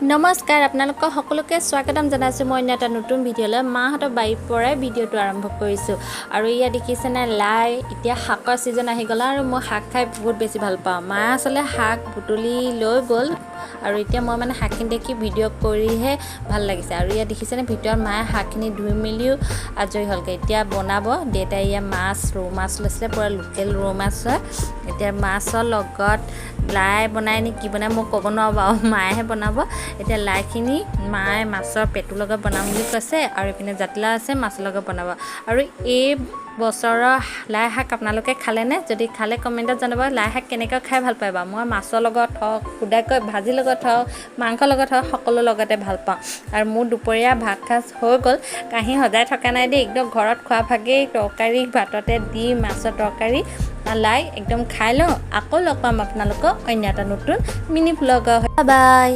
নমস্কাৰ, আপোনালোকক সকলোকে স্বাগতম জনাইছোঁ মই অন্য এটা নতুন ভিডিঅ'লৈ। মাহঁতৰ বাৰীৰ পৰাই ভিডিঅ'টো আৰম্ভ কৰিছোঁ। আৰু ইয়াত দেখিছেনে লাই, এতিয়া শাকৰ ছিজন আহি গ'ল আৰু মই শাক খাই বহুত বেছি ভাল পাওঁ। মা আচলতে শাক বুটলি লৈ গ'ল আৰু এতিয়া মই মানে শাকখিনি দেখি ভিডিঅ' কৰিহে ভাল লাগিছে। আৰু ইয়াত দেখিছেনে, ভিতৰত মায়ে শাকখিনি ধুই মেলিও আজৰি হ'লগৈ, এতিয়া বনাব। দেউতাই ইয়াত মাছ, ৰৌ মাছ লৈছিলে, পূৰা লোকেল ৰৌ মাছ হয়। এতিয়া মাছৰ লগত লাই বনাই নে কি বনাই মই ক'ব নোৱাৰোঁ বাৰু, মায়েহে বনাব। এতিয়া লাইখিনি মায়ে মাছৰ পেটুৰ লগত বনাম বুলি কৈছে আৰু ইপিনে জাতিলাও আছে, মাছৰ লগত বনাব। আৰু এই বছৰৰ লাই শাক আপোনালোকে খালেনে? যদি খালে কমেণ্টত জনাব। লাই শাক কেনেকৈ খাই ভাল পায় বাৰু? মই মাছৰ লগত হওক, সুদাকৈ ভাজিৰ লগত হওক, মাংসৰ লগত হওক, সকলো লগতে ভাল পাওঁ। আৰু মোৰ দুপৰীয়া ভাত সাজ হৈ গ'ল। কাঁহী সজাই থকা নাই দেই, একদম ঘৰত খোৱা ভাগেই তৰকাৰী ভাততে দি মাছৰ তৰকাৰী লাই একদম খাই লওঁ। আকৌ লগ পাম আপোনালোকক অন্য এটা নতুন মিনি ভ্লগৰ। বাই।